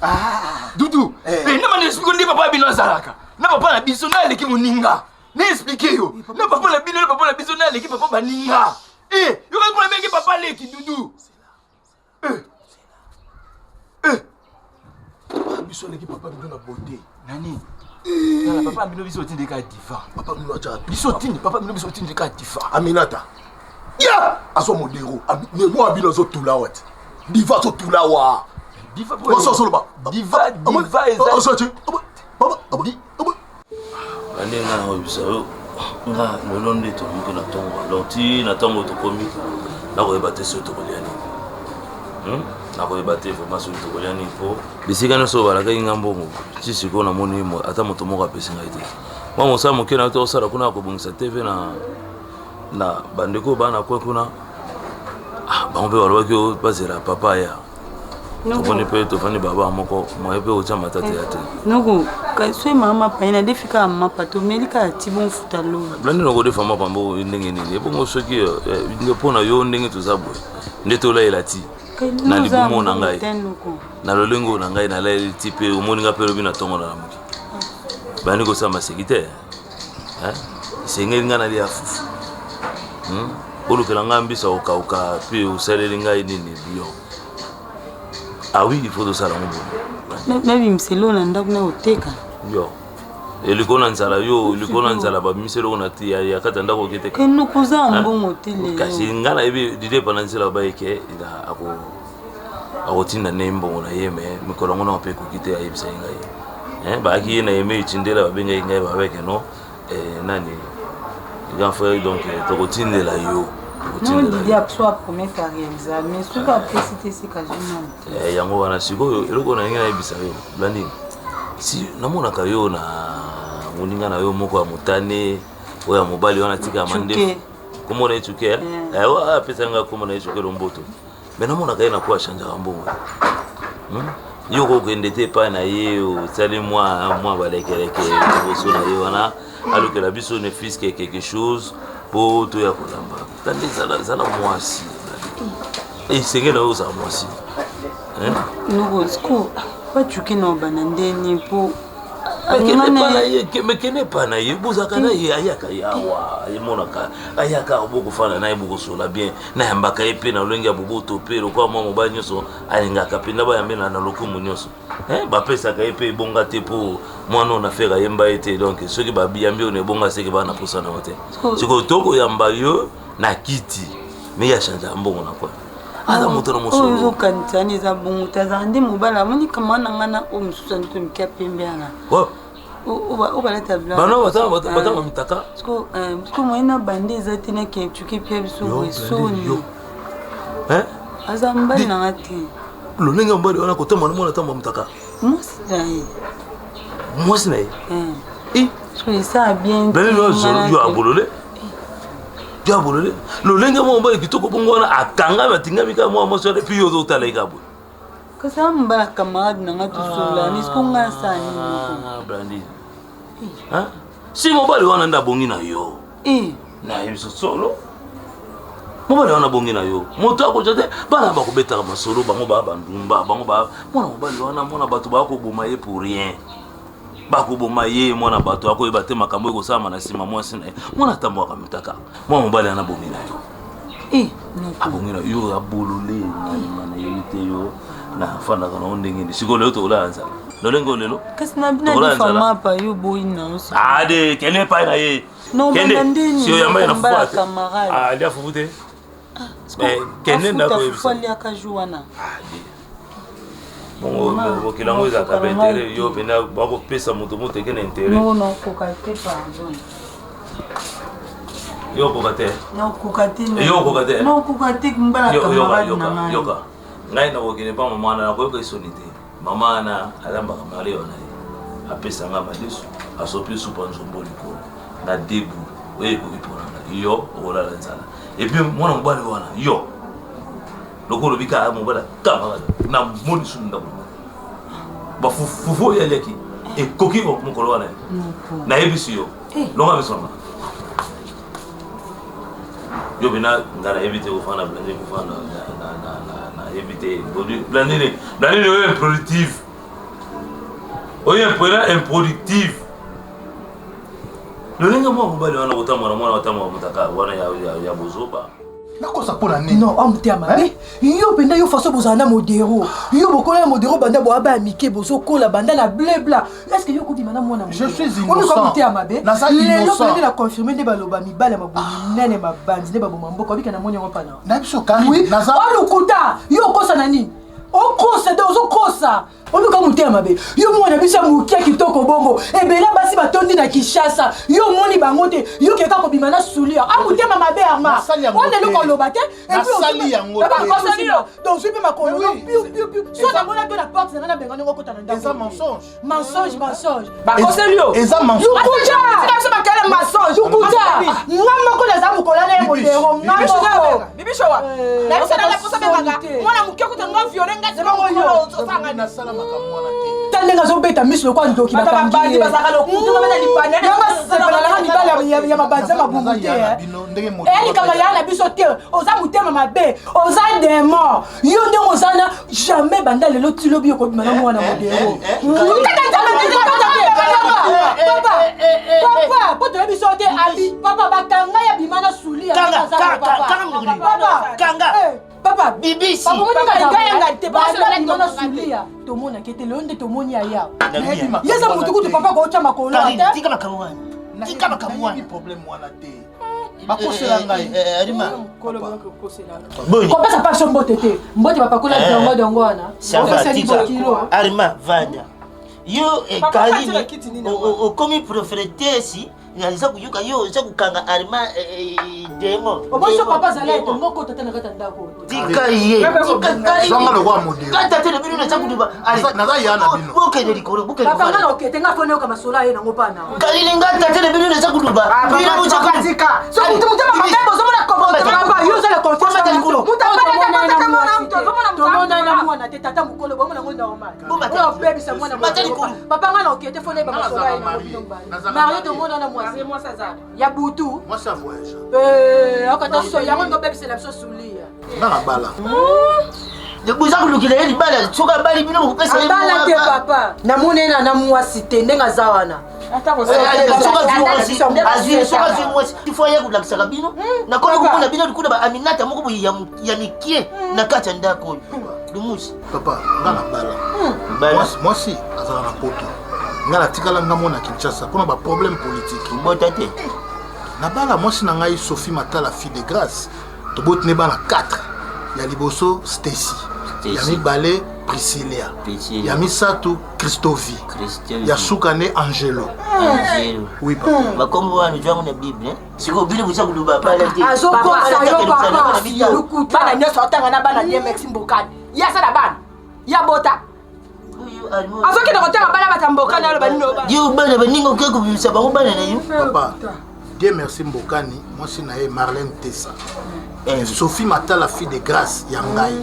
dudu na bana explike nde papa na bino azalaka na papa na biso na aleki moninga na explike yo na papa na bino na papa na biso na aleki papa baninga yokai mpona benge papa aleki dudu. biso aleki papa bino na beauté. Nani? Tala papa bino biso otindi ka diva. Papa bino acha. Biso otindi papa bino biso otindi ka diva. Aminata. Ya! Azo modero. Mwa bino azo tula wa. Diva azo tula wa. Diva po. Oso ba. Diva diva eza. Oso tu. Papa. Bande nga nakoyebisa yo nga lelo nde toluki na ntongo donc ti na ntongo tokomi nakoyeba te soki tokolia nini hmm? nakoyeba te vraiment soki tokolia nini mpo bisika nyonso oyo balakaki nga mbongo ti sikoyo namoni ata moto moko apesi ngai te mwa mosala moke na tosala kuna ya kobongisa tv na na bandeko bana kwe kuna ah, bango mpe balobaki bazela papa aya tofandi mpe tofandi baba moko moye mpe otya matata ya te noko soki mama mapa ye nadefi kaka mapa tomeli kaka ti bonfuta lobi blandi nakodefa mapa mbo ndenge nini ebongo soki eh, eh, mpo na yo ndenge toza boye nde tolayela ti na libumu na ngai na lolenge na ngai nalayeli ti mpe omoni ngai mpe lobi na ntongo na lamuki bandi kosala maseki te esengeli ngai nalia fufu hmm? olukela ngai mbisa okauka mpe osaleli ngai nini bouillon ah oui il faut tosala yango boye nabimisa eloko na ndako na koteka yo eliko na nzala yo eliko na nzala babimisi eloko na ti ya kati ya ndako oketeka enoko oza na mbongo te lelo kasi ngai nayebi dide epana nzela bayeke ako akotinda nde mbongo na ye me mikolo yango nao mpe ekoki te ayebisaki ngai bayaki ye na yeme etindela babengaki ngai babeke no eh, nani grand frère donc eh, tokotindela yo eh, yango wana sikoyo eloko na ndenge nayebisa yo blandine si namonaka yo na moninga na yo moko ya motane oyo ya mobali wana tika ya mandefu komona ye cuke apesa nga komona ye cuke lomboto me namonaka ye na ko achangeaka mbongo hmm? yo kokende te epai na ye osali mwa mwa balekeleke liboso na ye wana alukela biso ne fiske quelque chose mpo toya kolamba tande zala mwasi esengeli na yo ozala mwasi noko siko bacuki na obanda ndeni mpo kende epai na ye bozalaka na ye ayaka ye awa emonaka ayaka bokofanda na ye bokosola bien nayambaka ye mpe na lolenge ya boboto mpe lokola mwa mobali nyonso alingaka mpenza bayambe na lokumu nyonso eh, bapesaka ye mpe ebonga te mpo mwana oyo na fere ayemba ye te donc soki bayambi oyo na ebonga seke bana mposa na yo te sikoyo tokoyamba yo na kiti me ye achangeaka mbongo na kwa aza moto na mosolo ozokanisa wana eza bongo te azala nde mobali amoni kama na ngai na oyo mosusu ya ndoto mike ya pembe wana oyo balata bano batanga mitaka siko moye na bande eza te na kentuke pia biso boye soni aza mobali na nga te lolenge ya mobali wana kotamba na mwana tamba motaka mwasi na ye mwasi na ye esala bien yo abolole yo abolole lolenge mwa mobali kitoko bongo wana akangami atingami kaka mwa mwasi wana epuis yo ozotala ye kaka boye kasi a mobala camarade na nga tosolola ni siko nga asala nini ah, brandi si mobali wana nde abongi na yo eh. nayebiso solo mobali wana abongi na yo moto akoja te bana bakobetaka masolo bango baa bandumba bango ba mwana mobali wana mwana bato bakoboma ye pour rien bakoboma ye mwana bato akoyeba te makambo ekosalama na nsima mwasi na ye mwana atambwaka mitaka mwana mobali wana abongi na yo eh, abongi na yo abolole nayebi te yo nafandaka nango ndenge nini sikoyo lelo tokolala nzala lolenge oyo lelo kasi nabinadifamapa yo boyi na yo ade kende epai na ye kende si oyamba ye na fufu ate alia fufu te ah, eh, kende ndako oyebisa aliaka jour wana bongo mokili yango ezalaka ba intérêt yo mpenza bakopesa moto moto eke na intérêt nakoka te pardon yo okoka te nakoka te yo okoka te nakoka te mbala camarade na ngai yoka ngai nakokende mpa mama wana nakoyoka esoni te mama wana alambaka mare wana ye apesa ngai madesu asopi supa nzombo likolo na debu oyo ekoki mpona ngai yo okolala nzala epuis mwana mobali wana yo lokola olobi kaka mobali akangaka na moni sumu ndako bafufu oyo aliaki ekoki mokolo wana nayebisi yo eh. longa miso nanga yo mpena nga nayebi te kofanda blande kofanda nayebi te blandine blandine oyo improductive oyo mpena improductive lolenge mwa mobali wana kotambola mwana kotambola motaka wana ya bozoba. Nakosa mpo na nini? Non, homme te ya mabe. Yo mpenza yo façon bozala na modero. Yo bokola na modero banda boya baya mike bozokola banda na bleu blanc. Est-ce que yo okobima na mwana Je suis Omi innocent. mute ya mabe. Naza Lelo innocent. mpenza nde na confirme nde baloba mibali ya mabomi nene mabandi nde baboma mboka obika na moni yango mpana. Na biso Karine, naza olukuta yo okosa na nini? Okosa de ozokosa. Oluka motema mabe. Yo mwana biso ya moke kitoko bongo. Ebele basi batondi na Kinshasa. Yo omoni bango te. Yo keka kobima na soulia. Ah motema mabe Arma. Nasali yango Wana eloko te. oloba te. Et puis Nasali ozwi- yango Papa, te. akoseli yo. Donc ozwi mpe makolo yo Oui. piu piu piu. So namona to na porte na ngai nabenga ndenge okota na ndako. Eza mensonge. Mensonge, mensonge. Bakoseli yo. Eza mensonge. Lukuta! Tika biso bakele mensonge. Lukuta! Nga moko naza mokolo na ye modero. Nga Bibiso moko. Bibiso wa. Na biso na posa bengaka. Mwana moke kuta nga violé nga tika mokolo osanga. Nasala makambo wana te. Ta ndenge azobeta miso lokola ndoki Bato bakangi babandi ye. bazalaka lokuta, babeta libanda, Yanga sepelaka mibali ya- ya mabanzi ya mabumu Naza te. ya na eh. bino ndenge moto eya likambo ya na biso te oza motema mabe oza demon yo ndenge oza na jamais banda lelo ti lobi okobima na mwana modero papa po toyebi so te abi papa bakanga ya bima na suli ya Kanga, baza kanga, kanga mokili. papa Kanga. papa Bibisi. banda bima na sulia tomonaki ete lelo nde tomoni aya ye eza motu kutu papa kootya makolo Karine, ate tika makambo wana. Tika makambo wana. problème wana te. Bakosela ngai. Arima. Boni. kopesa pa biso mbote te mbote bapakola Eh. dongo dongo wana Ça va, Opesani tika. bokilo Arima, vanda. Yo eh, Papa, Karine, katika kiti nini o- o- okomi prophetesse, naza koyoka yo oza kokanga Arima eh, eh, demo. oboso Demo, papa azala demo. ete ngoko tata na kati ya ndako Tika ye. Tika Karine. Zanga lokola modero. Kata te na bino naza koloba. Allez. Naza ya na bino. Bokende likolo, bokende papa nga likolo. na okete nga fone yoka masolo aye nango mpana Karine nga tate na bino naza koloba. Bino boza koloba. Tika. So mutu mutema mabe bozomona comportement. papa yo ozala confiance Bomata likolo. Mutu abala te, bomata mutu, ozomona mutu tomona na mwana te tata mokolo bomona ngo normal Bomata oyo obebisa mwana Mata mokolo. likolo. papa nga na okete fone yeba masolo aye nango bino mbala Nazala mario marie. tomona na mwasi Mwasi aza. ya butu Mwasi a voyage. Eh, akata so yango ngo obebisela biso sulia Nga na bala. Boza kolukela ye libala soki abali bino bokopesa ye abala te mwana. papa namoni ye na na mwasi te ndenge aza wana soki azwi mwasi azwi soki azwi mwasi ifo aya kolakisaka bino nakomi komona bino likuna baaminata moko boye ya mikie na kati ya ndako oyo lumusi Papa, nga na bala. Mwasi mwasi azala na poto. Nga natikala nga mona Kinshasa mpona ba problème politique. Obota te. Nabala mwasi na ngai Sophie Matala fille de grâce. Toboti ne bana 4. Ya liboso Stacy. Ya mibale Priscilla. Priscilla. Ya misato Christovie. Ya suka nde Angelo. Angelo. Oui papa. bakombo wana ozwango na bible sikoyo bino boza koloba bala te Azokosa yo, papa. Lukuta. Bana nyonso otanga na bana DMX mbokani. Ye asala bana. Ya bota. Azokende kotanga bana bata mbokani aloba nini oba. yo bana baninga okoki kobimisa bango bana na yo Papa, Dieu merci Mbokani, mwasi na ye Marlène Tessa. Sophie Matala fille de grâce ya ngai.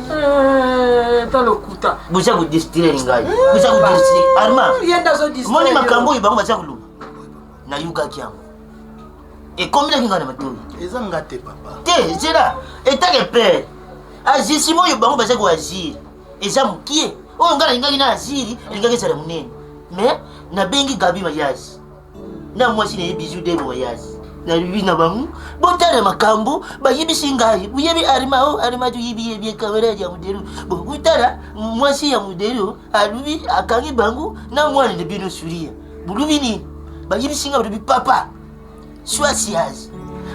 Ta lokuta. boza kodestine ngai boza kodestine arma ye nde azodistrait moni yo. makambo oyo bango baza koloba nayokaki yango ekomelaki ngai na matoi Eza nga te papa. te zela etake pere agissime oyo bango baza koagir eza mokie oyo ngai nalingaki na agiri elingaki ezala monene mais nabengi gabi mayasi na mwasi na ye bizu debo mayasi nalobi na bango botala makambo bayebisi ngai boyebi arima o arima toyebi ye bien camarade ya modelu bo botala mwasi ya modelu alobi akangi bango na mwana na bino suria bolobi nini bayebisi ngai balobi papa swasiase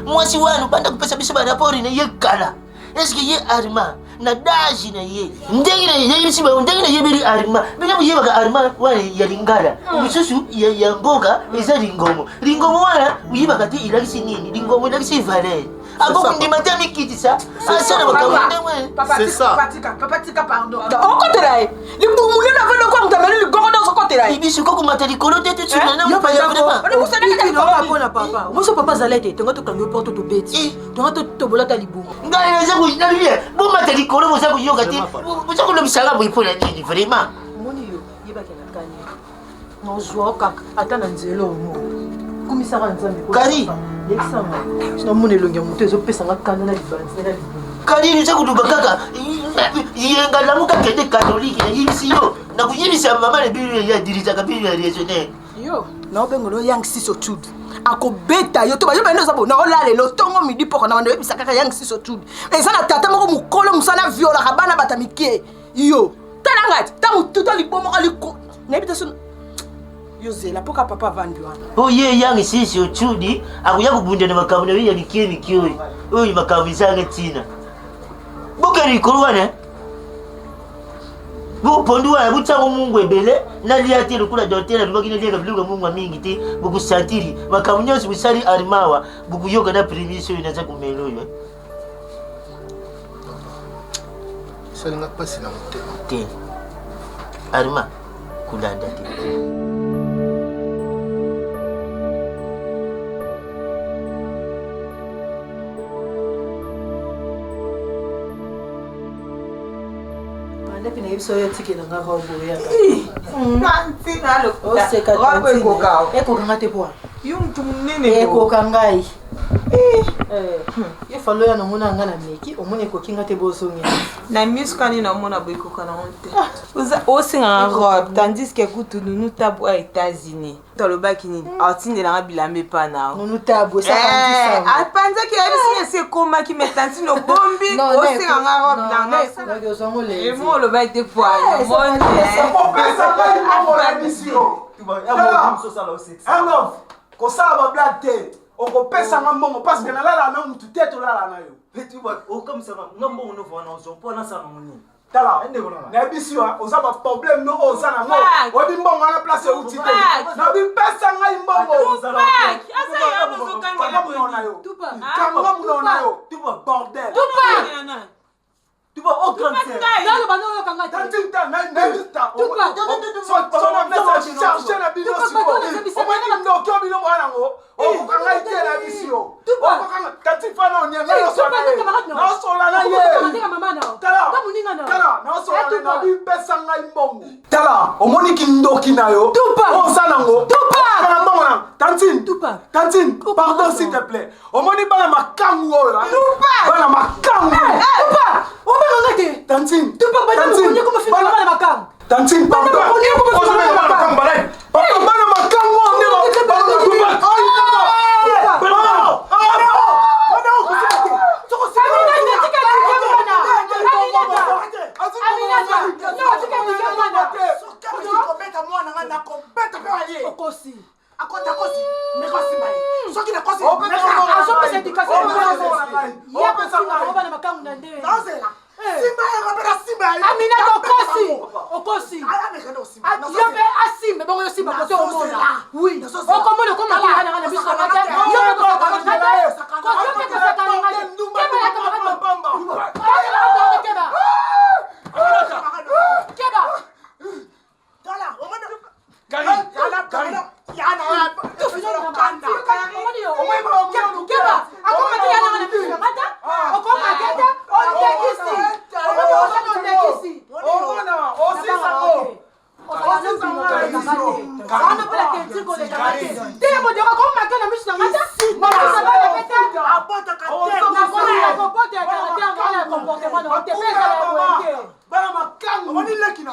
mwasi wana obanda kopesa biso barapori na ye kala eske ye arma na dage na ye ndenge nayebisi bango ndenge nayebeli arma bino boyebaka arma wana ya lingala mosusu ya mboka eza lingomo lingomo wana oyebaka te elakisi nini lingomo elakisi valeur akokondima te amikitisa asala makambo ndenge Papa tika, papa tika pardon. Okotela ye. Libumu nde navandi lokola moto ameli ligoko nde ozokotela ye. Biso kokomata likolo te mpona papa moso papa azala ete tonga tokangi yo porte tobeti tonga tobola ta libumu ngai naza nalobi bomata likolo boza koyoka te boza kolobisanga boye mpo na nini vraiment omoni yo yebaki na kani nozwa kaka ata na nzela omo kumisaka nzambe Kari. yebisanga sinomona elongi ya moto ezopesanga kanda na libanzi na libumu kalini oza koloba kaka yenga lamuka kende katolike nayebisi yo nakoyebisa mama na bino ya dirisaka bino ya raisonnaire Yo, naobengolo yang siso tude. Akobeta yo to bayo bando oza bo na olala lelo tongo midi poko na bando oyebisa kaka yang siso tudi. Eza na tata moko mokolo mosala violaka bana bata mike. Yo tala ngai ti ntango tuta liboma moko liko nayebi te so yo zela mpoka papa avandi wana. Mpo ye yang sisi otudi akoya kobunda na makambo na yo ya mike mike oyo oyo makambo ezanga ntina. Bokende likolo wana bopondu wana botyango mungu ebele nalia te lokola docteur alobaki naliaka biloko ya mungwa mingi te bokosantiri makambo nyonso bosali armawa bokoyoka na primis oyo naza komela oyo eh. esalinga mpasi na motema te arma kolanda te Ndepi na yebiso yo tikela nga robe oyaka. Tantine alokuta. Oseka Robe tantine. ekoka. Ekoka nga te poa. Yo mutu munene. Ekoka ngai. Eh. Ye falo ya nomona nga na meki omoni ekoki nga te bozongi. Na misu kani na omona boye ekoka nango te. Oza osengaka robe tandis que kutu nunu tabu a États-Unis. Tolobaki nini? Atindelanga bilamba epa na yo. Nunu tabu esaka Eh, apanzaki ayebisi nga esi ekomaki mais tantine obombi osenganga robe na nga. Emo olobaki te poa moni. Opesa ngai mbongo na biso. Arnof, kosala ba blague te. Okopesa nga mbongo parce que nalala na mutu te tolala na yo. Okamwisaka nga mbongo novo wana ozwa mpo nasala nango nini? Tala, nayebisi yo oza ba problème no oyo oza nango. Oyebi mbongo wana place euti te. Nabi pesa ngai mbongo. Kanga monoko na yo. Kanga monoko na yo. Bordel. Tuba oh grande sœur. Charge na bino sikoyo. Omoni ndoki oyo bino mwana yango. Okoka ngai te na bisi yo. Okoka tati fana onianga naosola na ye. Tala, tala, naosola na ye nabi pesa ngai mbongo. Tala, omoni kindoki na yo. Oza nango. Na mbongo na. Tantine. Tantine, pardon s'il te plaît. Omoni bana makangu oyo. Bana makangu. Obanga nga te. Tantine. Tantine. Bana makangu. Tantine, pardon. Bana makangu balai. Pardon, bana makangu oyo nde ba. Okosi. Akota kosi, meko simba ye. Soki na kosi, azopesa education ya kofinga bana makangu na nde. Nazela. Simba ye kopeta simba ye. Aminata okosi. Okosi. Yo mpe asimbe bongo yo simba kote omona. Oui. Okomona okoma kila na na biso na te. Yo mpe kosaka na te. Yo mpe kosaka na te. Keba ya keba. Keba. Keba. Tala, omona. Bana makangu. Omoni leki na.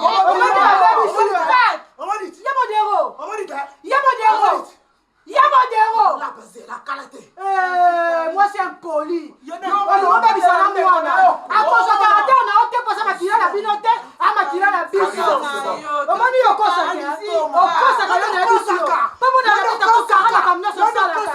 Mwasi impoli obebisa na mwana akozwa caractère na yo te mpoza makila na bino te amakila na biso omoni okosaka okosaka yo na biso mpo mona makambo nyonso osalaka.